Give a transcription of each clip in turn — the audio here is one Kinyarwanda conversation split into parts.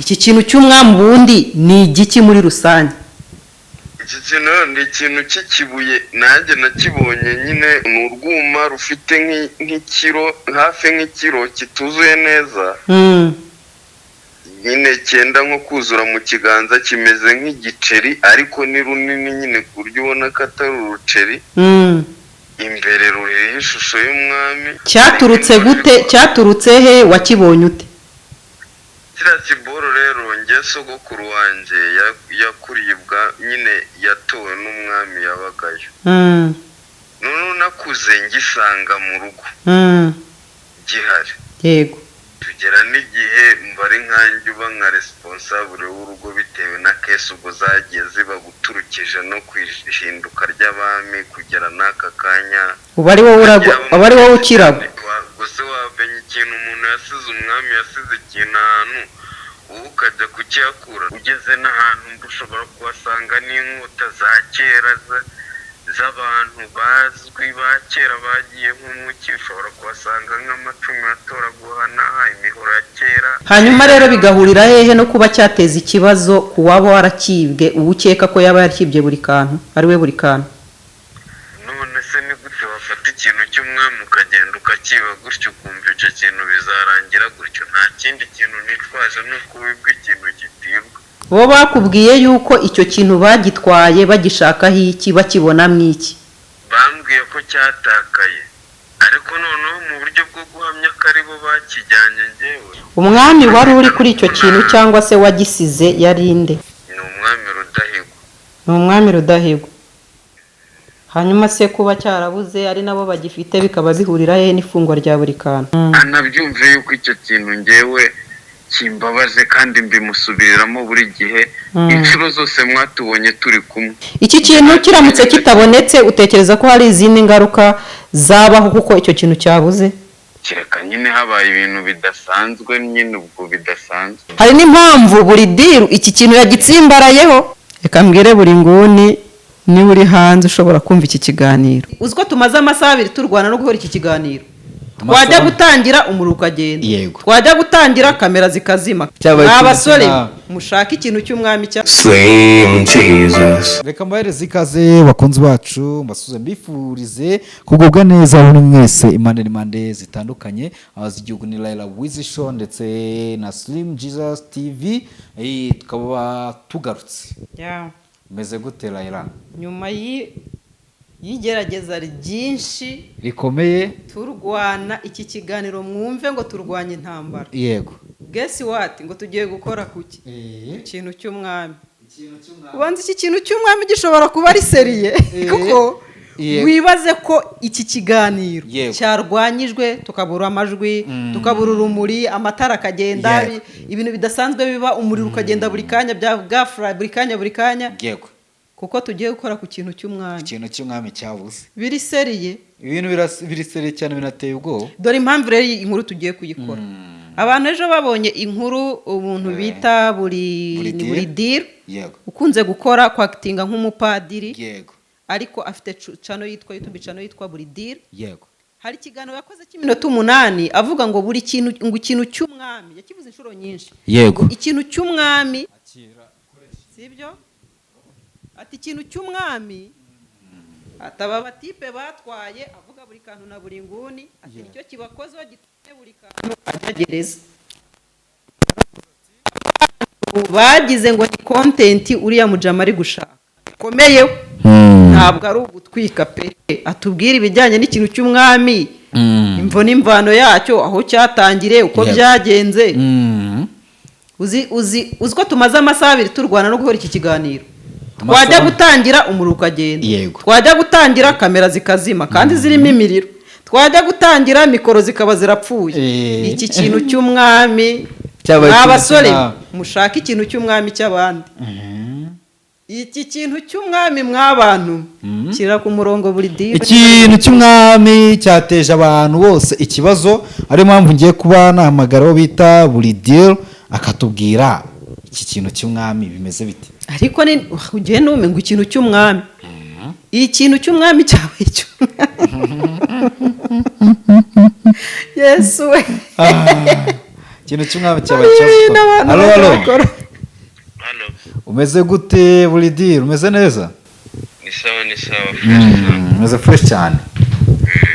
Iki kintu cy'umwami ubundi ni igiki muri rusange? Iki kintu ni ikintu cy'ikibuye, nanjye nakibonye nyine. Ni urwuma rufite nk'ikiro, hafi nk'ikiro kituzuye neza, nyine cyenda nko kuzura mu kiganza. Kimeze nk'igiceri, ariko ni runini nyine, ku buryo ubona ko atari uruceri. Imbere ruriho ishusho y'umwami. Cyaturutse gute? Cyaturutse he? Wakibonye ute? Kiriya kiboro rero, njye sogokuru wanjye yakuriye bwa nyine, yatowe n'umwami, yabagayo. Noneho nakuze ngisanga mu rugo gihari. Tugera n'igihe mba ari nkanjye uba nka responsable w'urugo, bitewe na case ubwo zagiye ziba, guturukije no ku ihinduka ry'abami kugera n'aka kanya. Uba ari wowe uragwa, uba ari wowe ukiragwa. Gusa wamenya ikintu umuntu yasize, umwami yasize ikintu ahantu, wowe ukajya kukihakura. Ugeze n'ahantu ushobora kuhasanga n'inkota za kera z'abantu bazwi ba kera bagiye nk'umuki. Ushobora kuhasanga nk'amacumu yatoraguha n'aha, imihoro ya kera. Hanyuma rero bigahurira hehe no kuba cyateza ikibazo ku waba warakibwe, uwo ukeka ko yaba yarakibye buri kantu, ari we buri kantu? None se ni gute wafata ikintu cy'umwami ukagenda ukakiba gutyo, ukumva icyo kintu bizarangira gutyo? Nta kindi kintu nitwaje, ni uko wibwa ikintu kitibwa. Bo bakubwiye yuko icyo kintu bagitwaye bagishakaho iki, bakibonamo iki? Bambwiye ko cyatakaye, ariko noneho mu buryo bwo guhamya ko ari bo bakijyanye, njyewe Umwami wari uri kuri icyo kintu cyangwa se wagisize yari inde? Ni umwami Rudahigwa. Ni umwami Rudahigwa. Hanyuma se kuba cyarabuze, ari nabo bagifite, bikaba bihurira he n'ifungwa rya buri kantu? Anabyumve yuko icyo kintu ngewe kimbabaje, kandi mbimusubiriramo buri gihe, inshuro zose mwatubonye turi kumwe. Iki kintu kiramutse kitabonetse, utekereza ko hari izindi ngaruka zabaho kuko icyo kintu cyabuze? Kereka nyine habaye ibintu bidasanzwe nyine, ubwo bidasanzwe. Hari n'impamvu buri diru iki kintu yagitsimbarayeho. Reka mbwire buri nguni, niba uri hanze ushobora kumva iki kiganiro. Uzi ko tumaze amasaha 2 turwana no gukora iki kiganiro? Twajya gutangira, umuriro ukagenda. Twajya gutangira, kamera zikazima. Cyabaye Mwa ikintu basore, cy'umwami. mushake ikintu cy'umwami cya Slim Jesus. Reka mbahereze ikaze, bakunzi bacu, mbasuze, mbifurize kugubwa neza buri mwese impande n'impande zitandukanye aho z'igihugu. Ni Laila Wizi Show ndetse na Slim Jesus TV. Tukaba tugarutse. Meze gute, Laila? Nyuma y'igerageza ryinshi rikomeye turwana iki kiganiro, mwumve ngo turwanye intambara. Guess what? Ngo tugiye gukora kuki? Ikintu cy'umwami. Ubanza iki kintu cy'umwami gishobora kuba ari sérieux, kuko wibaze ko iki kiganiro cyarwanyijwe, tukabura amajwi, tukabura urumuri, amatara akagenda, ibintu bidasanzwe biba, umuriro ukagenda buri kanya, bya gafura buri kanya, buri kanya, kuko tugiye gukora ku kintu cy'umwami. Ikintu cy'umwami cyabuze. Biri sérieux. Ibintu biri sérieux cyane, binateye ubwoba. Dore impamvu rero iyi nkuru tugiye kuyikora. Abantu ejo babonye inkuru, umuntu bita buri Buri ni buri Deal. Deal, ukunze gukora kwactinga nk'umupadiri, ariko afite channel yitwa YouTube channel yitwa Buri Deal. Hari ikiganiro yakoze cy'iminota 8, avuga ngo buri kintu, ngo ikintu cy'umwami, yakivuze inshuro nyinshi. Ikintu cy'umwami, sibyo? Ati ikintu cy'umwami, ati aba batipe batwaye, avuga buri kantu na buri nguni, ati nicyo kibakozeho gitumye buri kantu ajya gereza. Bagize ngo ni content uriya mujama ari gushaka komeyeho, ntabwo ari ugutwika pe. Atubwire ibijyanye n'ikintu cy'umwami, imvo n'imvano yacyo, aho cyatangiriye, uko byagenze. Uzi ko tumaze amasaha 2 turwana no gukora iki kiganiro? Twajya gutangira, umuriro ukagenda. Twajya gutangira, kamera zikazima kandi zirimo imiriro. Twajya gutangira, mikoro zikaba zirapfuye. Iki kintu cy'umwami, Cyabaye mwa ikintu basore, cy'umwami. mushake ikintu cy'umwami cy'abandi. Iki kintu cy'umwami, mw'abantu, shyira ku murongo buri dini. Ikintu cy'umwami cyateje abantu bose ikibazo, ariyo mpamvu ngiye kuba nahamagara uwo bita buri deal, akatubwira iki kintu cy'umwami bimeze bite. Ariko ni ugiye nume ngo ikintu cy'umwami, ikintu cy'umwami cyawe cy'umwami, Yesu we! Ikintu cy'umwami cyabaye ikibazo. N'abantu Alo, alo. bakora. Halo. Umeze gute, Buridiri? Umeze neza? Ni sawa, ni sawa, fresh sana. Umeze fresh cyane.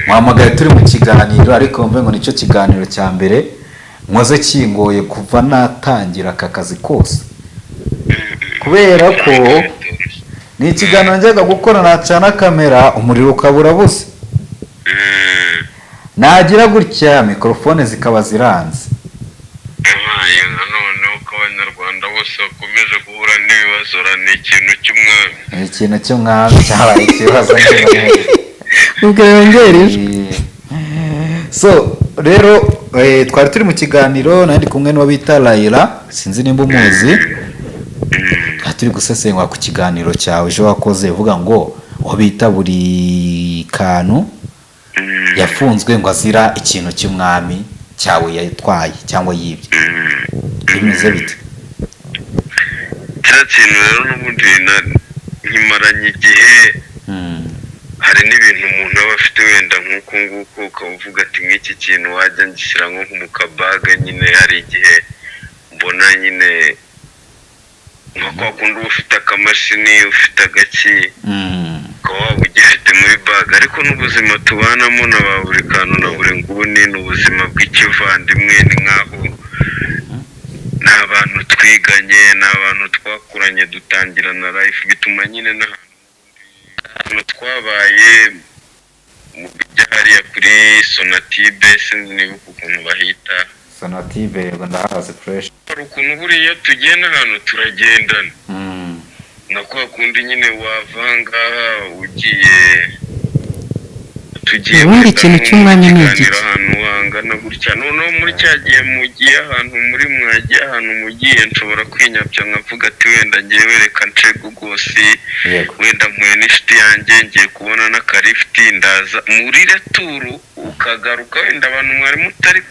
Muhamagaye turi mu kiganiro, ariko mve ngo nicyo kiganiro cya mbere nkoze kingoye kuva natangira aka kazi kose, kubera ko ni ikiganiro njyaga gukora nacana kamera umuriro ukabura buze, nagira gutya mikorofone zikaba ziranze. Yabaye nka noneho ko Abanyarwanda bose bakomeje guhura n'ibibazo ra, ni ikintu cy'umwami. Ni ikintu cy'umwami cyabaye ikibazo. Ubwo yongera ijwi. So rero twari turi mu kiganiro, nari ndi kumwe n'uwo bita Layira, sinzi nimba umuzi. Twari turi gusesengura ku kiganiro cyawe ejo wakoze uvuga ngo uwo bita buri kantu yafunzwe ngo azira ikintu cy'umwami cyawe yatwaye cyangwa yibye. Bimeze bite? Kiriya kintu rero n'ubundi nkimaranye igihe. Hari n'ibintu umuntu aba afite wenda nk'uku nguku, ukaba uvuga ati nk'iki kintu wajya ngishyira nko mu kabaga nyine. Hari igihe mbona nyine nka kwa kundi uba ufite akamashini, ufite agaki, ukaba waba ugifite muri bag. Ariko n'ubuzima tubanamo na ba buri kantu na buri nguni ni ubuzima bw'ikivandimwe, ni nk'aho ni abantu twiganye, ni abantu twakuranye, dutangira na life, bituma nyine n'ahantu ahantu twabaye mu bijya hariya kuri Sonatube, sinzi niba ukuntu bahita. Sonatube, yego, ndahazi fresh. Hari ukuntu buriya iyo tugiye n'ahantu turagendana, na kwa kundi nyine wava ngaha ugiye tugiye Ubundi wenda ikintu nko mu cy'umwanya ni kiganiro igiki? ahantu hangana gutya, noneho muri cya gihe mugiye ahantu muri mwagiye ahantu mugiye, nshobora kwinyabya nkavuga ati wenda ngewe reka ncego rwose, wenda mpuye n'inshuti yanjye, ngiye kubona n'akalifuti, ndaza muri retour, ukagaruka wenda abantu mwari mutari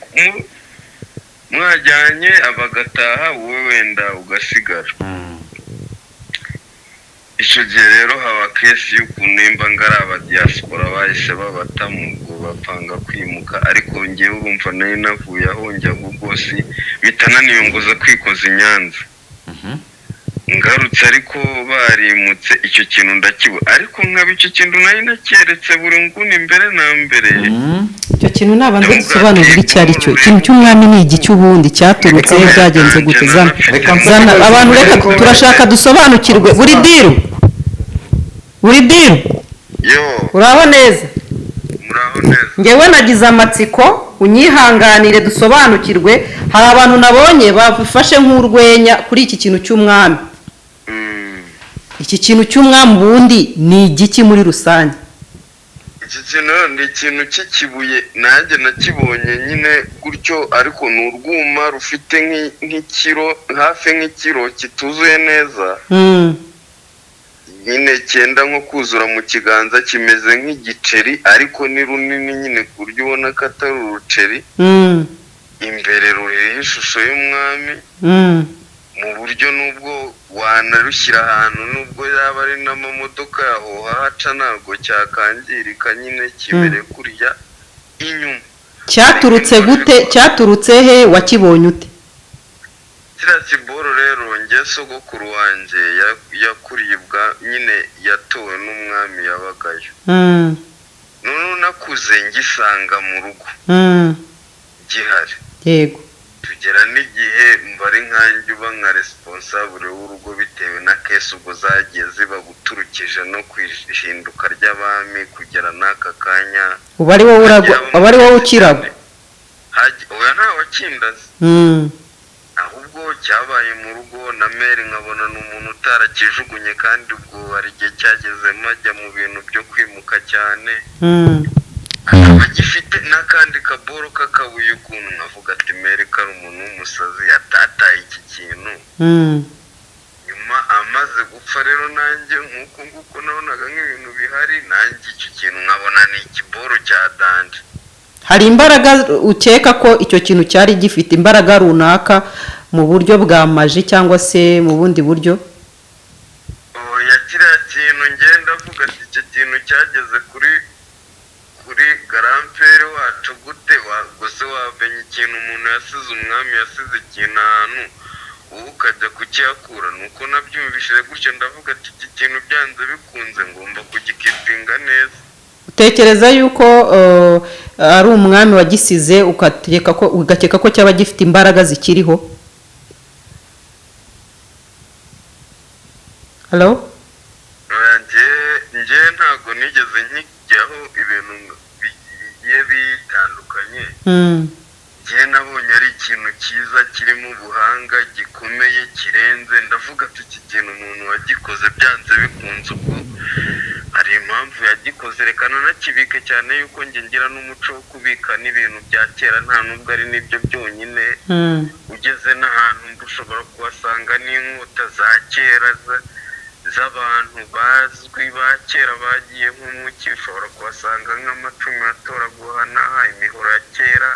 mwajyanye bagataha, wowe wenda ugasigara. Icyo gihe rero haba case y'ukuntu nimba ngo ari abadiaspora bahise babatamo, ubwo bapanga kwimuka. Ariko ngewe urumva nari navuye aho njya rwose, mpita naniyongoza kwikoza i Nyanza. Ngarutse ariko barimutse, icyo kintu ndakibura. Ariko nkaba icyo kintu nari nacyeretse buri nguni mbere na mbere. Icyo kintu nabanza dusobanurire icyo ari cyo. Ikintu cy'umwami ni igiki ubundi? Cyaturutse he? Byagenze gute? Zana Reka zana abantu, reka turashaka dusobanukirwe. Buri diru, buri diru. Yo. Uraho neza? Muraho neza. Ngewe nagize amatsiko, unyihanganire dusobanukirwe. Hari abantu nabonye bafashe nk'urwenya kuri iki kintu cy'umwami. Iki kintu cy'umwami ubundi ni igiki muri rusange? Iki kintu rero ni ikintu cy'ikibuye, nanjye nakibonye nyine gutyo, ariko ni urwuma rufite nk'ikiro, hafi nk'ikiro kituzuye neza, nyine cyenda nko kuzura mu kiganza, kimeze nk'igiceri ariko ni runini nyine ku buryo ubona ko atari uruceri. Imbere ruriho ishusho y'umwami, mu buryo nubwo wanarushyira ahantu, nubwo yaba ari n'amamodoka yaho haca, ntabwo cyakangirika nyine, kimere kurya inyuma. Cyaturutse gute? Cyaturutse he? Wakibonye ute? Kiriya kiboro rero, njye sogokuru wanjye yakuriye bwa nyine yatowe n'umwami yabagayo, noneho nakuze ngisanga mu rugo gihari. Tugera n'igihe mba ari nkanjye uba nka responsable w'urugo, bitewe na case ubwo zagiye ziba guturukije no ku ihinduka ry'abami kugera n'aka kanya. Uba ari wowe uragwa, uba ari wowe ukiragwa? Oya, nta wakindaze. Ahubwo cyabaye mu rugo na mère, nkabona ni umuntu utarakijugunye, kandi ubwo hari igihe cyagezemo ajya mu bintu byo kwimuka cyane, akaba agifite n'akandi kaboro k'akabuye ukuntu, nkavuga ati mère ko ari umuntu w'umusazi yatataye iki kintu. Nyuma amaze gupfa rero, nanjye nk'uko nguko nabonaga nk'ibintu bihari, nanjye icyo kintu nkabona ni ikiboro cya danger. Hari imbaraga ukeka ko icyo kintu cyari gifite, imbaraga runaka mu buryo bwa magie cyangwa se mu bundi buryo? Oya, kiriya kintu ngenda avuga ati icyo kintu cyageze kuri grand-père wacu gute? Gusa wamenya ikintu umuntu yasize, umwami yasize ikintu ahantu, wowe ukajya kukihakura. Ni uko nabyumvishije gutyo, ndavuga ati iki kintu byanze bikunze ngomba kugikipinga neza. Utekereza yuko ari umwami wagisize, ugakeka ko cyaba gifite imbaraga zikiriho? Hello? Njye ntabwo nigeze nkijyaho ibintu bigiye bitandukanye. Njye nabonye ari ikintu cyiza kirimo ubuhanga gikomeye kirenze, ndavuga ati iki kintu umuntu wagikoze byanze bikunze ubwo hari impamvu yagikoze, reka nanakibike, cyane yuko njye ngira n'umuco wo kubika n'ibintu bya kera, nta nubwo ari n'ibyo byonyine. Ugeze n'ahantu ushobora kuhasanga n'inkota za kera z'abantu bazwi ba kera bagiye nk'umuki, ushobora kuhasanga nk'amacumu yatoraguhana, imihoro ya kera,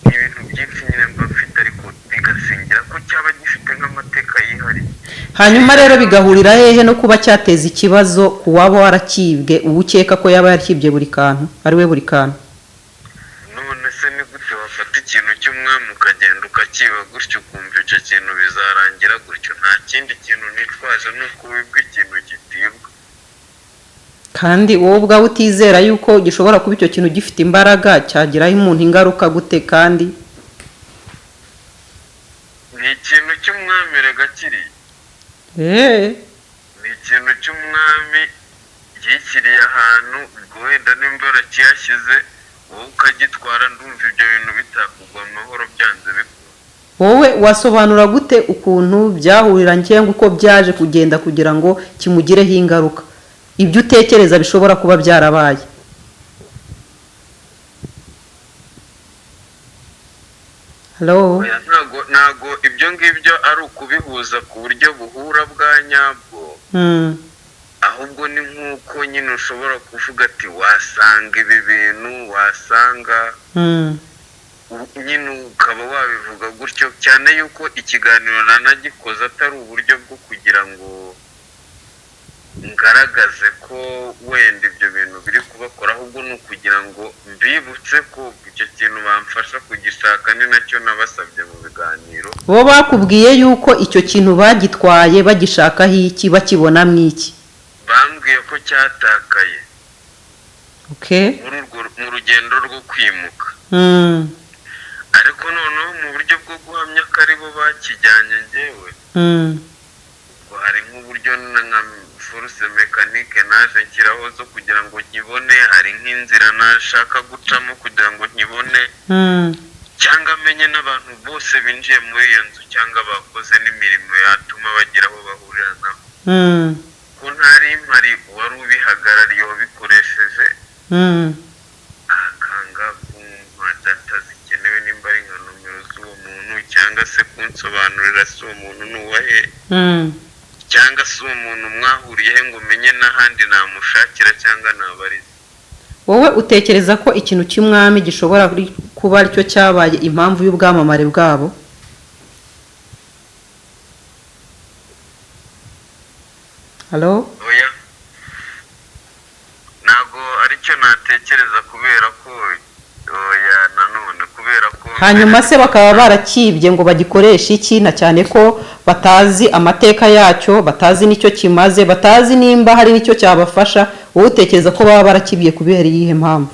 ibintu byinshi nyine mba mfite, ariko bigasingira ko cyaba gifite nk'amateka yihariye. Hanyuma rero bigahurira hehe no kuba cyateza ikibazo ku waba warakibwe, uwo ukeka ko yaba yarakibye buri kantu, ari we buri kantu? None se ni gute wafata ikintu cy'umwami ukagenda ukakiba gutyo, ukumva icyo kintu bizarangira gutyo? Nta kindi kintu nitwaje, ni uko wibwa ikintu kitibwa. Kandi wowe ubwawe utizera yuko gishobora kuba icyo kintu gifite imbaraga cyagiraho umuntu ingaruka gute? Kandi ni ikintu cy'umwami rega kiriya. Ni ikintu cy'umwami yishyiriye ahantu, ubwo wenda nimba yarakihashyize wowe ukagitwara, ndumva ibyo bintu bitakugwa amahoro byanze bikunze. Wowe wasobanura gute ukuntu byahurira cyangwa uko byaje kugenda kugira ngo kimugireho ingaruka, ibyo utekereza bishobora kuba byarabaye? Hello? Oya, ntago ibyo ngibyo ari ukubihuza ku buryo buhura bwa nyabwo, ahubwo ni nk'uko nyine ushobora kuvuga ati wasanga ibi bintu, wasanga nyine ukaba wabivuga gutyo, cyane yuko ikiganiro nanagikoze atari uburyo bwo kugira ngo ngaragaze ko wenda ibyo bintu biri kubakora, ahubwo ni ukugira ngo mbibutse ko icyo kintu bamfasha kugishaka, ni nacyo nabasabye mu biganiro. Bo bakubwiye yuko icyo kintu bagitwaye bagishakaho iki, bakibonamo iki? Bambwiye ko cyatakaye Okay. muri urwo mu rugendo rwo kwimuka, ariko noneho mu buryo bwo guhamya ko aribo bakijyanye, njyewe ngo hari nk'uburyo nka force mécanique naje nshyiraho zo kugira ngo nkibone, hari nk'inzira nashaka gucamo kugira ngo nkibone, cyangwa amenye n'abantu bose binjiye muri iyo nzu cyangwa bakoze n'imirimo yatuma bagira aho bahurira nabo, ko ntari mpari uwari ubihagarariye wabikoresheje akanga kumpa data zikenewe, nimba ari nka nomero z'uwo muntu, cyangwa se kunsobanurira si uwo muntu ni uwahe, cyangwa se uwo muntu mwahuriye he, ngo menye n'ahandi namushakira cyangwa nabariza. Wowe utekereza ko ikintu cy'umwami gishobora kuba aricyo cyabaye impamvu y'ubwamamare bwabo? Hello? Oya, ntabwo aricyo natekereza, kubera ko oya, nanone kubera ko Hanyuma se bakaba barakibye ngo bagikoreshe iki, na cyane ko batazi amateka yacyo, batazi n'icyo kimaze, batazi nimba hari n'icyo cyabafasha? Wowe utekereza ko baba barakibye kubera iyihe mpamvu?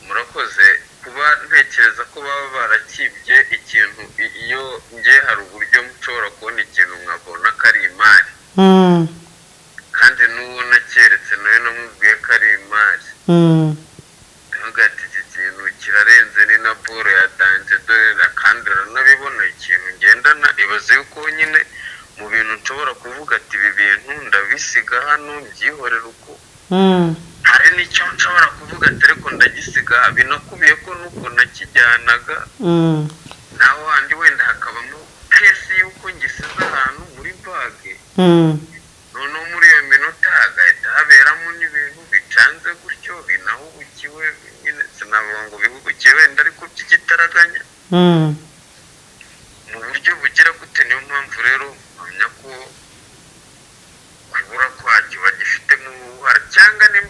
Murakoze. Kuba ntekereza ko baba barakibye ikintu, iyo nge hari uburyo nshobora kubona ikintu nkabona ko ari imari, kandi n'uwo nakeretse nawe namubwiye ko ari imari, ndavuga ati iki kintu kirarenze, ni na boro ya danje, dore kandi uranabibona ikintu ngendana. Ibaze yuko nyine mu bintu nshobora kuvuga ati ibi bintu ndabisiga hano mbyihorere uko, hari n'icyo nshobora kuvuga ati ariko ndagisiga, binakubiye ko nuko nakijyanaga, naho handi wenda hakabamo kesi y'uko ngisize ahantu muri bage, noneho muri iyo minota hagahita haberamo n'ibintu bicanze gutyo binahubukiwe nyine, sinavuga ngo bihubukiwe wenda ariko by'igitaraganya mu buryo bugira gute. Niyo mpamvu rero mpamya ko kubura kwacyo bagifitemo uruhare, cyangwa nimba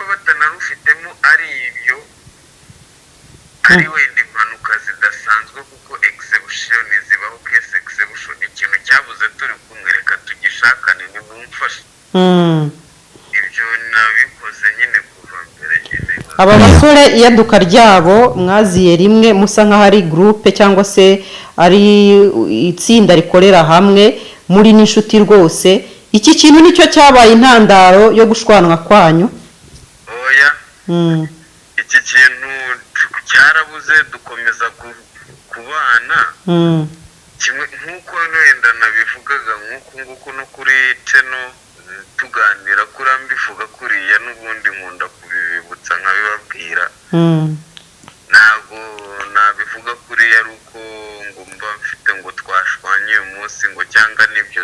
bisanzwe, kuko exception zibaho, case exception. Ikintu cyabuze turi kumwe, reka tugishakane, nimumfashe. Ibyo nabikoze nyine kuva mbere nyine. Aba basore, iyaduka ryabo mwaziye rimwe, musa nk'aho ari groupe cyangwa se ari itsinda rikorera hamwe, muri n'inshuti rwose. Iki kintu nicyo cyabaye intandaro yo gushwanwa kwanyu? Oya. Iki kintu cyarabuze, dukomeza kubana kimwe nk'uko wenda nabivugaga, nk'uku nguku no kuri channel tuganira, kuriya mbivuga kuriya, n'ubundi nkunda kubibibutsa nkabibabwira. Ntabwo nabivuga kuriya ari uko ngo mba mfite ngo twashwanye uyu munsi ngo cyangwa n'ibyo,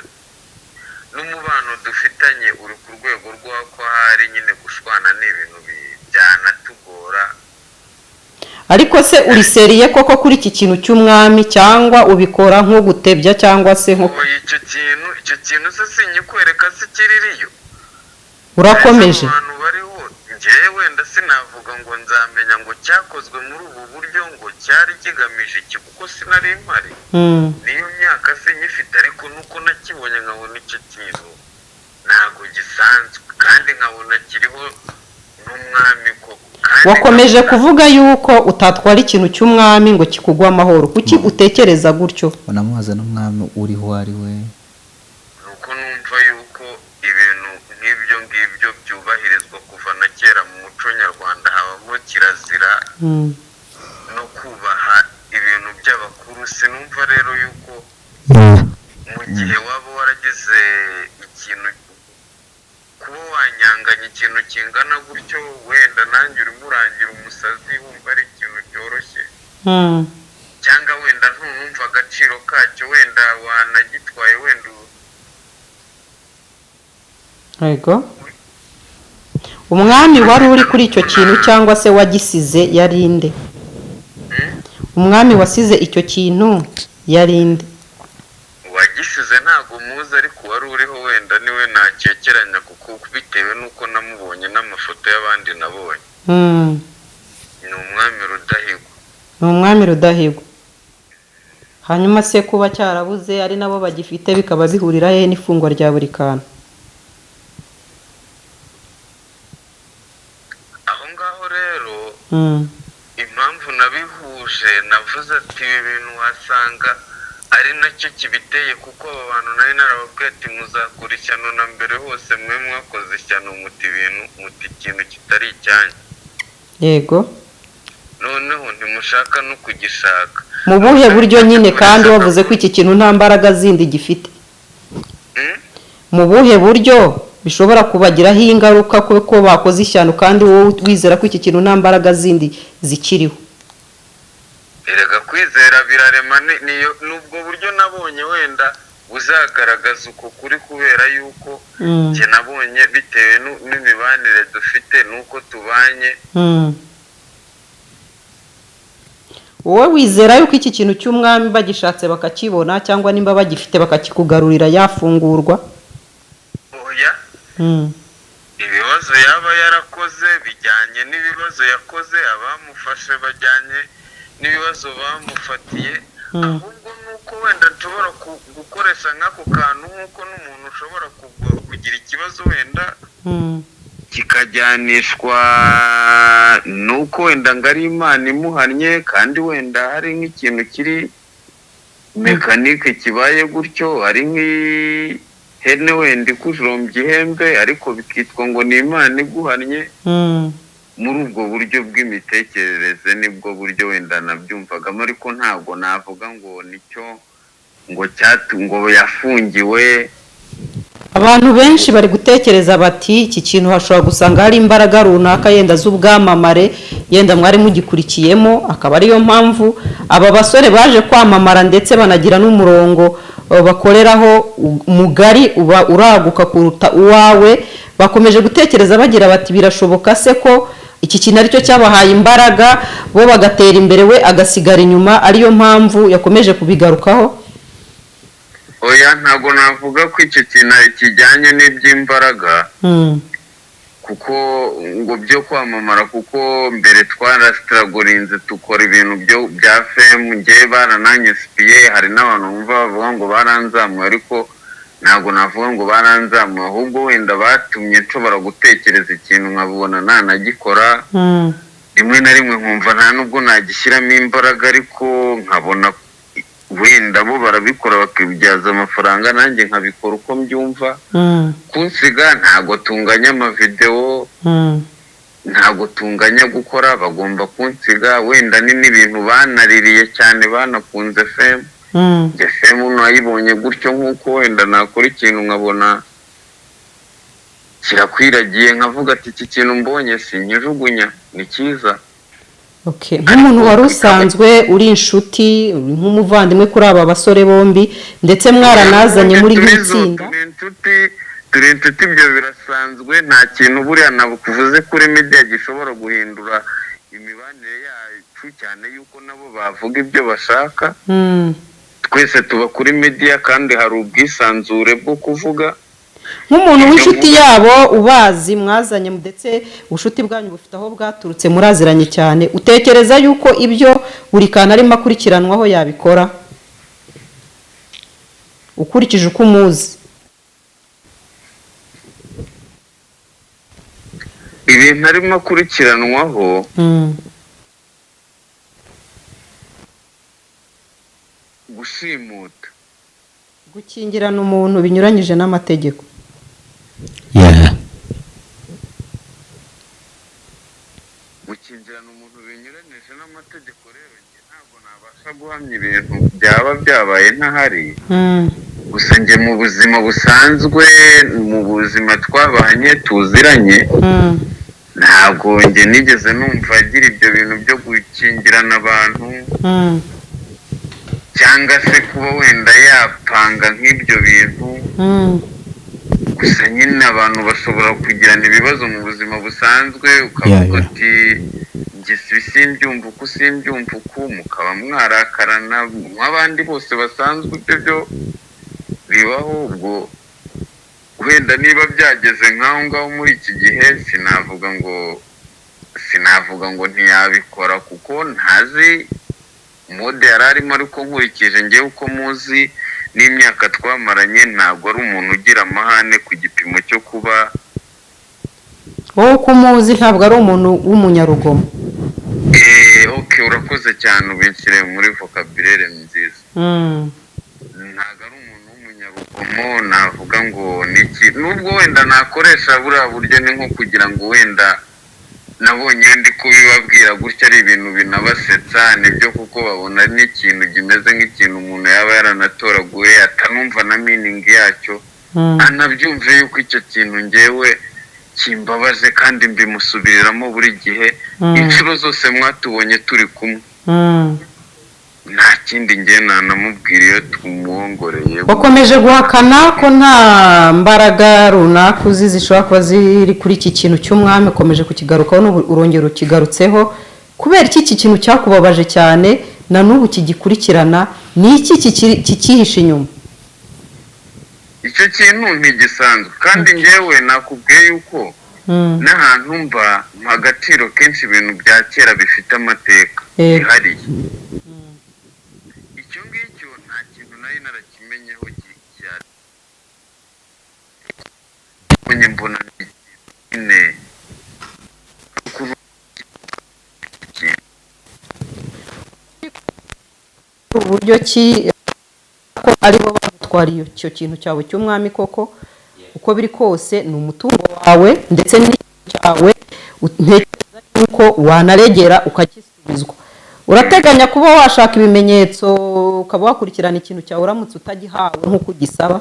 n'umubano dufitanye uri ku rwego rw'uko ahari nyine gushwana ni ibintu byanatugora. Ariko se uri sérieux koko kuri iki kintu cy'umwami, cyangwa ubikora nko gutebya cyangwa se nko Oya, icyo kintu se sinyikwereka se kiririyo? Urakomeje. Ese abantu bariho, njyewe wenda sinavuga ngo nzamenya ngo cyakozwe muri ubu buryo, ngo cyari kigamije iki, kuko sinari mpari. Niyo myaka sinyifite, ariko nuko nakibonye nkabona icyo kintu ntabwo gisanzwe, kandi nkabona kiriho n'umwami koko, kandi Wakomeje kuvuga yuko utatwara ikintu cy'umwami ngo kikugwe amahoro. Kuki utekereza gutyo? Unamubaza n'umwami uriho uwo ari we. Nuko numva yuko ibintu nk'ibyo ngibyo byubahirizwa kuva na kera. Mu muco nyarwanda habamo kirazira no kubaha ibintu by'abakuru. Sinumva rero yuko mu gihe waba waragize ikintu, kuba wanyanganya ikintu kingana gutyo, wenda nanjye urimo urangira umusazi, wumva ari ikintu cyoroshye, cyangwa wenda ntunumva agaciro kacyo, wenda wanagitwaye wenda Yego, umwami wari uri kuri icyo kintu cyangwa se wagisize yari nde? Umwami wasize icyo kintu yari nde? Uwagisize ntabwo muzi, ariko uwari uriho wenda niwe nakekeranya, kuko bitewe n'uko namubonye n'amafoto y'abandi nabonye, ni umwami Rudahigwa. Ni umwami Rudahigwa. Hanyuma se kuba cyarabuze ari nabo bagifite, bikaba bihurira he n'ifungwa rya buri kantu? Aho ngaho rero, impamvu nabihuje, navuze ati ibi bintu wasanga ari nacyo kibiteye, kuko aba bantu nari narababwiye ati muzakora ishyano na mbere hose mwe mwakoze ishyano, muti ibintu, muti ikintu kitari icyanyu. Noneho ntimushaka no kugishaka. Mu buhe buryo nyine, kandi wavuze ko iki kintu nta mbaraga zindi gifite? Mu buhe buryo bishobora kubagiraho ingaruka kuko bakoze ishyano, kandi wowe wizera ko iki kintu nta mbaraga zindi zikiriho? Erega kwizera birarema. Niyo nubwo buryo nabonye wenda buzagaragaza uko kuri, kubera yuko njye nabonye bitewe n'imibanire dufite n'uko tubanye. Wowe wizera yuko iki kintu cy'umwami bagishatse bakakibona, cyangwa nimba bagifite bakakikugarurira, yafungurwa? Oya. Ibibazo yaba yarakoze bijyanye n'ibibazo yakoze, abamufashe bajyanye n'ibibazo bamufatiye. Ahubwo nuko wenda nshobora gukoresha nk'ako kantu, nk'uko n'umuntu ushobora kugira ikibazo wenda kikajyanishwa nuko wenda ngo ari Imana imuhannye, kandi wenda hari nk'ikintu kiri mécanique kibaye gutyo, hari nk'ihene wenda ikujombye ihembe, ariko bikitwa ngo ni Imana iguhannye. Muri ubwo buryo bw'imitekerereze nibwo buryo wenda nabyumvagamo, ariko ntabwo navuga ngo nicyo ngo cyatu ngo yafungiwe. Abantu benshi bari gutekereza bati iki kintu hashobora gusanga hari imbaraga runaka yenda z'ubwamamare, yenda mwari mugikurikiyemo, akaba ariyo mpamvu aba basore baje kwamamara, ndetse banagira n'umurongo bakoreraho mugari uba uraguka kuruta uwawe. Bakomeje gutekereza bagira bati birashoboka se ko iki kintu aricyo cyabahaye imbaraga, bo bagatera imbere, we agasigara inyuma, ariyo mpamvu yakomeje kubigarukaho? Oya, ntabwo navuga ko icyo kintu kijyanye n'iby'imbaraga. Kuko ngo byo kwamamara, kuko mbere twarasitaragorinze dukora ibintu byo bya fame. Ngewe barananyesipiye. Hari n'abantu bumva bavuga ngo baranzamuye, ariko ntabwo navuga ngo baranzamuye, ahubwo wenda batumye nshobora gutekereza ikintu nkabona nanagikora. Rimwe na rimwe nkumva nta nubwo nagishyiramo imbaraga, ariko nkabona wenda bo barabikora bakibyaza amafaranga, nanjye nkabikora uko mbyumva. Kunsiga, ntabwo tunganya amavidewo, ntabwo tunganya gukora, bagomba kunsiga. Wenda ni n'ibintu banaririye cyane, banakunze fame. Njye fame nayibonye gutyo, nk'uko wenda nakora ikintu nkabona kirakwiragiye, nkavuga ati: "Iki kintu mbonye sinkijugunya, ni cyiza." Okay. Nk'umuntu wari usanzwe uri inshuti, uri nk'umuvandimwe kuri aba basore bombi, ndetse mwaranazanye muri nk'itsinda. Turi inshuti, turi inshuti, ibyo birasanzwe. Nta kintu buriya nakuvuze kuri media gishobora guhindura imibanire yacu, cyane yuko nabo bavuga ibyo bashaka. Twese tuba kuri media kandi hari ubwisanzure bwo kuvuga. Nk'umuntu w'inshuti yabo, ubazi, mwazanye, ndetse ubucuti bwanyu bufite aho bwaturutse, muraziranye cyane, utekereza yuko ibyo buri kantu arimo akurikiranwaho yabikora, ukurikije uko umuzi? Ibintu arimo akurikiranwaho, gushimuta, gukingirana umuntu binyuranyije n'amategeko. Gukingirana umuntu binyuranyije n'amategeko, rero njye ntabwo nabasha guhamya ibintu byaba byabaye ntahari. Gusa njye mu buzima busanzwe, mu buzima twabanye, tuziranye, ntabwo njye nigeze numva agira ibyo bintu byo gukingirana abantu cyangwa se kuba wenda yapanga nk'ibyo bintu. Gusa nyine abantu bashobora kugirana ibibazo mu buzima busanzwe, ukavuga uti: "Njye simbyumva uku, simbyumva uku," mukaba mwarakarana nk'abandi bose basanzwe. Ibyo byo bibaho. Ubwo wenda niba byageze nk'aho ngaho muri iki gihe, sinavuga ngo ntiyabikora, kuko ntazi mood yari arimo. Ariko nkurikije ngewe uko muzi n'imyaka twamaranye, ntabwo ari umuntu ugira amahane ku gipimo cyo kuba Wowe uko umuzi, ntabwo ari umuntu w'umunyarugomo? Ok, urakoze cyane, ubinshyire muri vocabulaire nziza. Ntabwo ari umuntu w'umunyarugomo navuga ngo niki, nubwo wenda nakoresha buriya buryo ni nko kugira ngo wenda nabonye iyo ndi kubibabwira gutya ari ibintu binabasetsa, nibyo, kuko babona n'ikintu kimeze nk'ikintu umuntu yaba yaranatoraguye atanumva na meaning yacyo. Anabyumve yuko icyo kintu ngewe kimbabaje kandi mbimusubiriramo buri gihe, inshuro zose mwatubonye turi kumwe. Nta kindi ngewe nanamubwira iyo tumuwongoreye. Wakomeje guhakana ko nta mbaraga runaka uzi zishobora kuba ziri kuri iki kintu cy'umwami. Ukomeje kukigarukaho n'ubu urongera ukigarutseho. Kubera iki kintu cyakubabaje cyane na n'ubu kigikurikirana? Ni iki kikihishe inyuma? Icyo kintu ntigisanzwe, kandi ngewe nakubwiye yuko n'ahantu mba mpa agaciro kenshi ibintu bya kera bifite amateka yihariye. Icyo ngicyo nta kintu nari narakimenyeho cyane, mbona ni nyine kuva Uburyo ki ko aribo bagutwariye icyo kintu cyawe cy'umwami koko? Uko biri kose ni umutungo wawe ndetse n'ikintu cyawe, ntekereza yuko wanaregera ukagisubizwa. Urateganya kuba washaka ibimenyetso, ukaba wakurikirana ikintu cyawe uramutse utagihawe nk'uko ugisaba?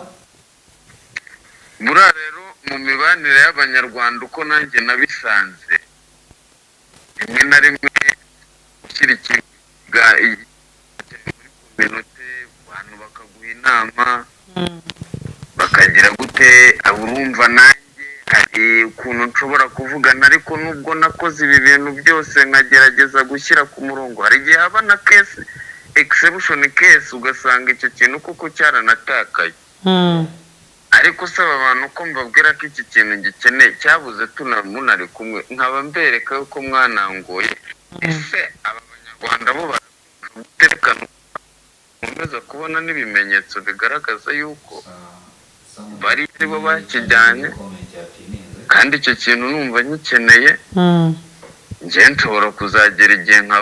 Buriya rero mu mibanire y'Abanyarwanda, uko nanjye nabisanze, rimwe na rimwe ushyira ikintu muri communauté, abantu bakaguha inama, bakagira gute, urumva nanjye hari ukuntu nshobora kuvugana. Ariko nubwo nakoze ibi bintu byose nkagerageza gushyira ku murongo, hari igihe haba na case, exception case, ugasanga icyo kintu koko cyaranatakaye. Ariko usaba abantu ko mbabwira ko iki kintu gikeneye, cyabuze, tunari kumwe, nkaba mbereka yuko mwanangoye. Ese aba Banyarwanda bo baratekana? Nkomeza kubona n'ibimenyetso bigaragaza yuko bari bo bakijyanye, kandi icyo kintu numva ngikeneye. Njye nshobora kuzagera igihe nka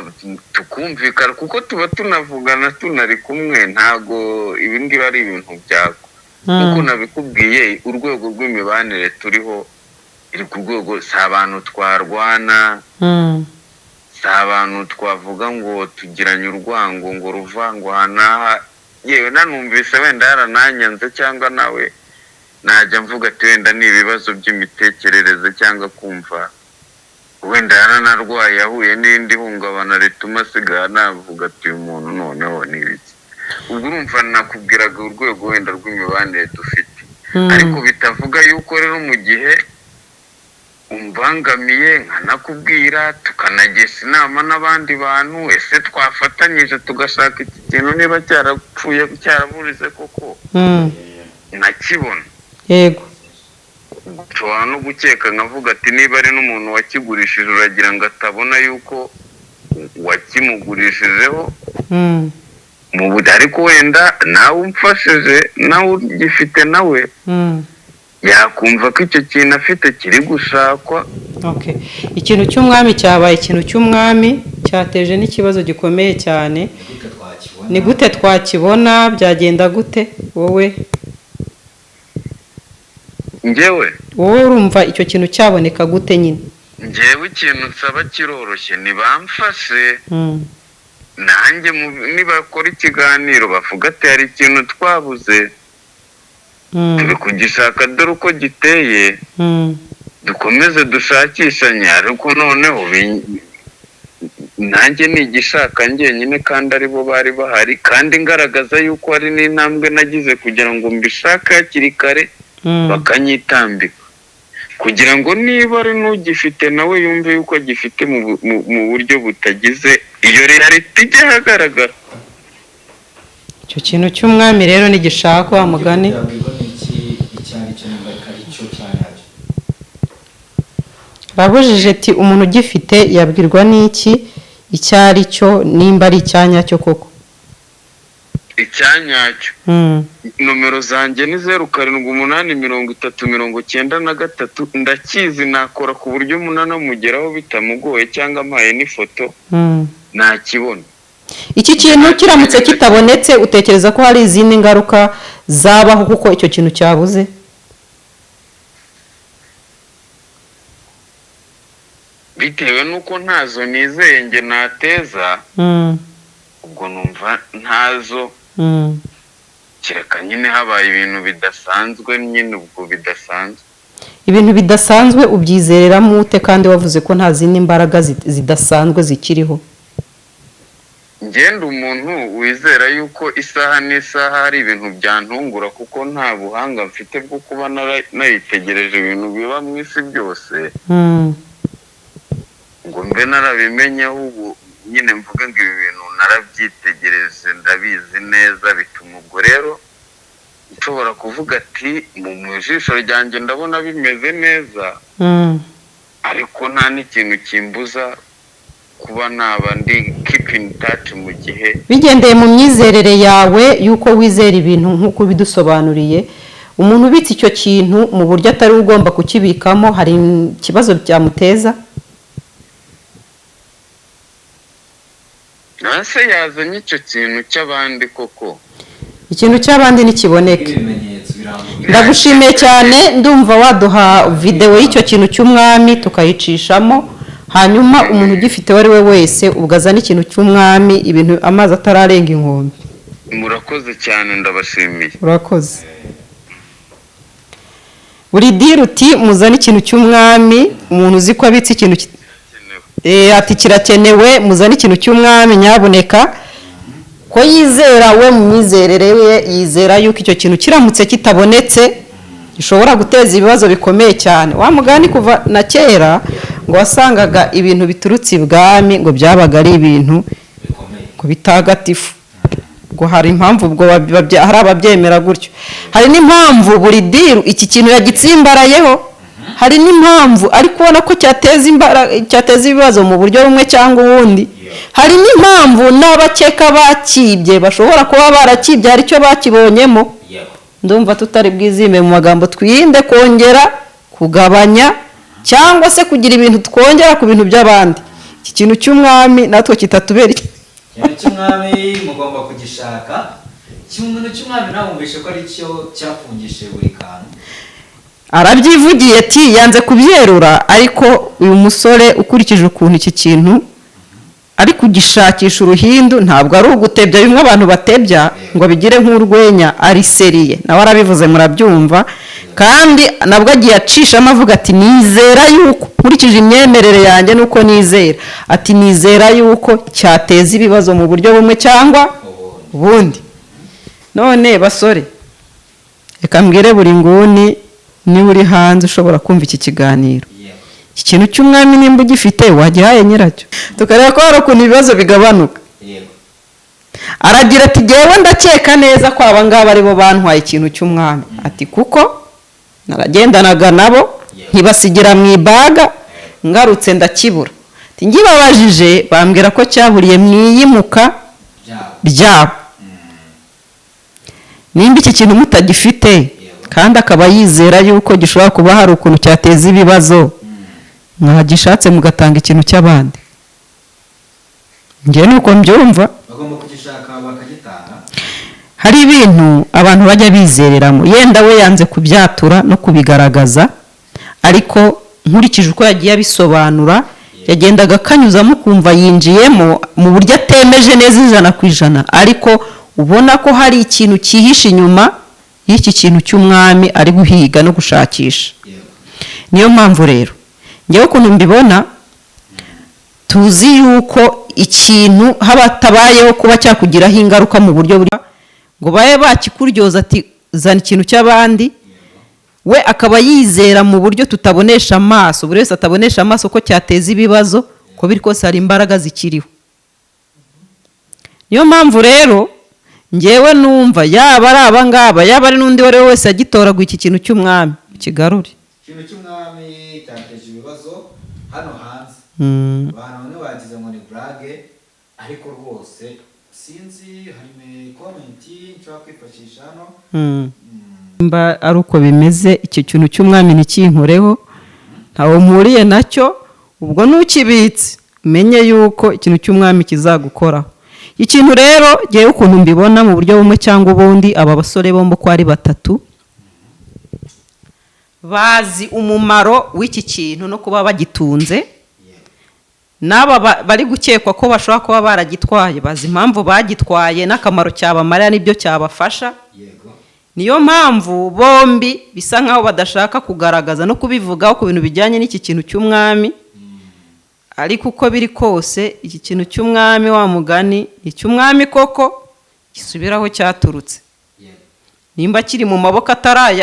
tukumvikana, kuko tuba tunavugana tunari kumwe. Ntago ibi ngibi ari ibintu byako. Nk'uko nabikubwiye, urwego rw'imibanire turiho iri ku rwego, si abantu twarwana, si abantu twavuga ngo tugiranye urwango ngo ruva ngo aha n'aha. Yewe, nanumvise wenda yarananyanze, cyangwa nawe najya mvuga ati wenda ni ibibazo by'imitekerereze, cyangwa kumva wenda yaranarwaye, yahuye n'indi hungabana rituma asigara navuga ati uyu muntu noneho ni ibiki. Ubwo urumva nakubwiraga urwego wenda rw'imibanire dufite, ariko bitavuga yuko rero mu gihe umbangamiye nkanakubwira, tukanagisha inama n'abandi bantu, ese twafatanyije tugashaka iki kintu niba cyarapfuye, cyaraburize koko, nkakibona. Nshobora no gukeka nkavuga ati niba ari n'umuntu wakigurishije, uragira ngo atabona yuko wakimugurishijeho mu buryo, ariko wenda nawe umfashije, nawe ugifite, nawe yakumva ko icyo kintu afite kiri gushakwa. Okay. Ikintu cy'umwami cyabaye ikintu cy'umwami, cyateje n'ikibazo gikomeye cyane. Ni gute twakibona? Byagenda gute wowe? Njyewe? Wowe urumva icyo kintu cyaboneka gute nyine? Njyewe ikintu nsaba kiroroshye, ntibamfashe nanjye nibakora ikiganiro bavuga ati hari ikintu twabuze, turi kugishaka, dore uko giteye, dukomeze dushakishanye. Ariko noneho nanjye nigishaka njyenyine, kandi aribo bari bahari, kandi ngaragaza yuko hari n'intambwe nagize kugira ngo mbishake hakiri kare, bakanyitambika kugira ngo niba ari n'ugifite nawe yumve yuko agifite mu buryo butagize iyo reality ijya ahagaragara. Icyo kintu cy'umwami rero ntigishakwa, wa mugani. Babujije ati umuntu ugifite yabwirwa n'iki icyo ari cyo, nimba ari icyanyacyo koko? Icyanyacyo. Nomero zanjye ni 0783 30 93. Ndakizi, nakora ku buryo umunani amugeraho bitamugoye, cyangwa ampaye n'ifoto nakibona. Iki kintu kiramutse kitabonetse, utekereza ko hari izindi ngaruka zabaho kuko icyo kintu cyabuze? Bitewe n'uko ntazo nizeye nge nateza, ubwo numva ntazo, kereka nyine habaye ibintu bidasanzwe nyine, ubwo bidasanzwe. Ibintu bidasanzwe ubyizereramo ute kandi wavuze ko nta zindi mbaraga zidasanzwe zikiriho? Ngenda umuntu wizera yuko isaha n'isaha hari ibintu byantungura, kuko nta buhanga mfite bwo kuba naritegereje ibintu biba mu isi byose ngo mbe narabimenyeho. Ubu nyine mvuge ngo ibi bintu narabyitegereje, ndabizi neza, bituma ubwo rero nshobora kuvuga ati mu jisho ryanjye ndabona bimeze neza, ariko nta n'ikintu kimbuza kuba naba ndi keep in touch mu gihe. Bigendeye mu myizerere yawe y'uko wizera ibintu nk'uko ubidusobanuriye, umuntu ubitse icyo kintu mu buryo atari we ugomba kukibikamo, hari ikibazo byamuteza? Ese yazanye icyo kintu cy'abandi koko? Ikintu cy'abandi ntikiboneke. Ndagushimiye cyane, ndumva waduha videwo y'icyo kintu cy'umwami tukayicishamo, hanyuma umuntu ugifite uwo ari we wese ubwo azana ikintu cy'umwami, ibintu amazi atararenga inkombe. Murakoze cyane, ndabashimiye. Urakoze. Buri diri uti muzane ikintu cy'umwami, umuntu uzi ko abitse ikintu ati kirakenewe, muzane ikintu cy'umwami nyabuneka. Ko yizera we mu myizerere ye, yizera yuko icyo kintu kiramutse kitabonetse gishobora guteza ibibazo bikomeye cyane. Wa mugani kuva na kera ngo wasangaga ibintu biturutse ibwami ngo byabaga ari ibintu ngo bitagatifu. Ubwo hari impamvu, ubwo hari ababyemera gutyo, hari n'impamvu buri deal iki kintu yagitsimbarayeho, hari n'impamvu ari kubona ko cyateza ibibazo mu buryo bumwe cyangwa ubundi, hari n'impamvu n'abakeka bakibye bashobora kuba barakibye hari icyo bakibonyemo. Ndumva tutari bwizime mu magambo, twirinde kongera kugabanya cyangwa se kugira ibintu twongera ku bintu by'abandi. Iki kintu cy'umwami natwe kitatubera Ikintu cy'umwami mugomba kugishaka. Ikintu cy'umwami nawe wumvishe ko ari cyo cyafungishije buri kantu. Arabyivugiye ati yanze kubyerura, ariko uyu musore, ukurikije ukuntu iki kintu ari kugishakisha uruhindu, ntabwo ari ugutebya bimwe abantu batebya ngo bigire nk'urwenya, ari sérieux. Nawe arabivuze, murabyumva, kandi nabwo agiye acishamo avuga ati: "Nizera yuko, nkurikije imyemerere yanjye nuko nizera," ati: "Nizera yuko cyateza ibibazo mu buryo bumwe cyangwa ubundi." None basore, reka mbwire buri nguni, niba uri hanze ushobora kumva iki kiganiro, iki kintu cy'umwami nimba ugifite, wagihaye nyiracyo, tukareba ko hari ukuntu ibibazo bigabanuka. Aragira ati: "Jyewe ndakeka neza ko aba ngaba aribo bantwaye ikintu cy'umwami," ati: "kuko naragendanaga nabo, ntibasigira mu ibaga, ngarutse ndakibura." Ati: "Ngibabajije bambwira ko cyaburiye mu iyimuka ryabo. Nimba iki kintu mutagifite," kandi akaba yizera yuko gishobora kuba hari ukuntu cyateza ibibazo, "mwagishatse mugatanga ikintu cy'abandi." Njyewe nuko mbyumva. Bagomba kugishaka bakagitanga. Hari ibintu abantu bajya bizereramo. Yenda we yanze kubyatura no kubigaragaza, ariko nkurikije uko yagiye abisobanura, yagendaga akanyuzamo ukumva yinjiyemo mu buryo atemeje neza 100%, ariko ubona ko hari ikintu cyihishe inyuma y'iki kintu cy'umwami ari guhiga no gushakisha. Niyo mpamvu rero ngewe ukuntu mbibona, tuzi yuko ikintu haba hatabayeho kuba cyakugiraho ingaruka mu buryo buri ngo babe bakikuryoza ati: "Zana ikintu cy'abandi," we akaba yizera mu buryo tutabonesha amaso, buri wese atabonesha amaso, ko cyateza ibibazo. Uko biri kose hari imbaraga zikiriho. Niyo mpamvu rero ngewe numva yaba ari aba ngaba, yaba ari n'undi uwo ari we wese yagitoraguye, iki kintu cy'umwami kigarure. Ikintu cy'umwami cyateje ibibazo hano hanze. Abantu bamwe bagize ngo ni blague, ariko rwose sinzi, harimo comment nshobora kwifashisha hano. Nimba ari uko bimeze, icyo kintu cy'umwami ntikinkoreho, ntawe mpuriye nacyo. Ubwo ntukibitse, umenye yuko ikintu cy'umwami kizagukoraho. Ikintu rero ngewe ukuntu mbibona, mu buryo bumwe cyangwa ubundi, aba basore bombi uko ari batatu bazi umumaro w'iki kintu no kuba bagitunze. N'aba bari gukekwa ko bashobora kuba baragitwaye bazi impamvu bagitwaye n'akamaro cyabamarira n'ibyo cyabafasha. Niyo mpamvu bombi bisa nkaho badashaka kugaragaza no kubivugaho ku bintu bijyanye n'iki kintu cy'umwami. Ariko uko biri kose, iki kintu cy'umwami, wa mugani, icy'umwami koko gisubiraho cyaturutse. Nimba kiri mu maboko atari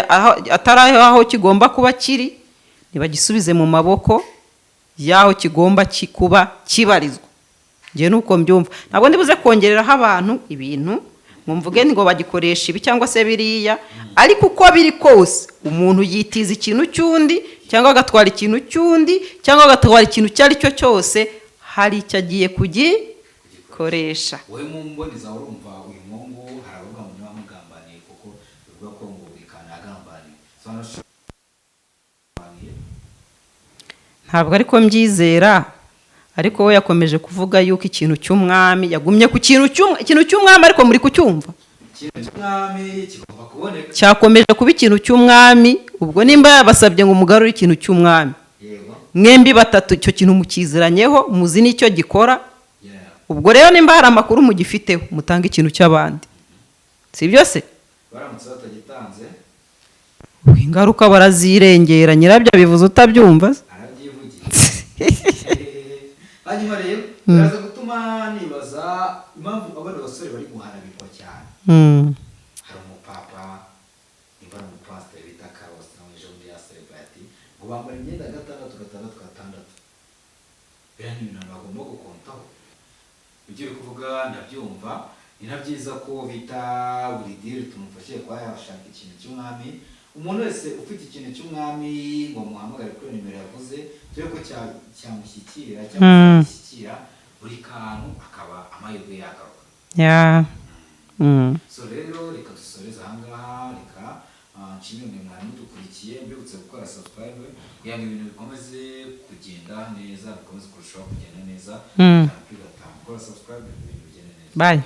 aho kigomba kuba kiri, ntibagisubize mu maboko y'aho kigomba kuba kibarizwa. Njyewe nuko mbyumva. Ntabwo ndibuze kongereraho abantu ibintu ngo mvuge ngo bagikoresha ibi cyangwa se biriya, ariko uko biri kose, umuntu yitiza ikintu cy'undi cyangwa agatwara ikintu cy'undi cyangwa agatwara ikintu icyo ari cyo cyose, hari icyo agiye kugikoresha. Wowe mu mboni zawe urumva uyu muhungu, hari abavuga ngo niwe wamugambaniye, kuko bivuga ko ngo buri kantu yagambaniye. Sobanura. Ntabwo ariko mbyizera, ariko we yakomeje kuvuga yuko ikintu cy'umwami, yagumye ku ikintu cy'umwami, ariko muri kucyumva. Ikintu cy'umwami kigomba kuboneka. Cyakomeje kuba ikintu cy'umwami. Ubwo nimba yabasabye ngo mugarure ikintu cy'umwami, mwembi batatu icyo kintu mukiziranyeho, muzi n'icyo gikora. Ubwo rero nimba hari amakuru mugifiteho, mutange ikintu cy'abandi, si byo se? Baramutse batagitanze? Ubwo ingaruka barazirengera, nyirabyo abivuze utabyumva se? Arabyivugiye. Hanyuma rero biraza gutuma nibaza impamvu abana basore bari guharabikwa cyane. Hari umupapa, nimba ari umupasiteri bita Carlos, nawe ejo bundi yaserebaye ati ngo bambara imyenda gatandatu gatandatu gatandatu. Biriya ni ibintu bagomba gukontaho. Ibyo uri kuvuga ndabyumva. Ni na byiza ko bita buri diri tumufashije kuba yashaka ikintu cy'umwami. Umuntu wese ufite ikintu cy'umwami ngo muhamagare kuri iyo nimero yavuze, turebe ko cyamushyikira cyangwa cyamushyikira buri kantu, akaba amahirwe yagaruka. So rero reka dusoreze ahangaha. Reka nshimire mwe mwari mudukurikiye, mbibutse gukora subscribe kugira ngo ibintu bikomeze kugenda neza, bikomeze kurushaho kugenda neza. 5 kuri 5, gukora subscribe, ibintu bigende neza. Bye.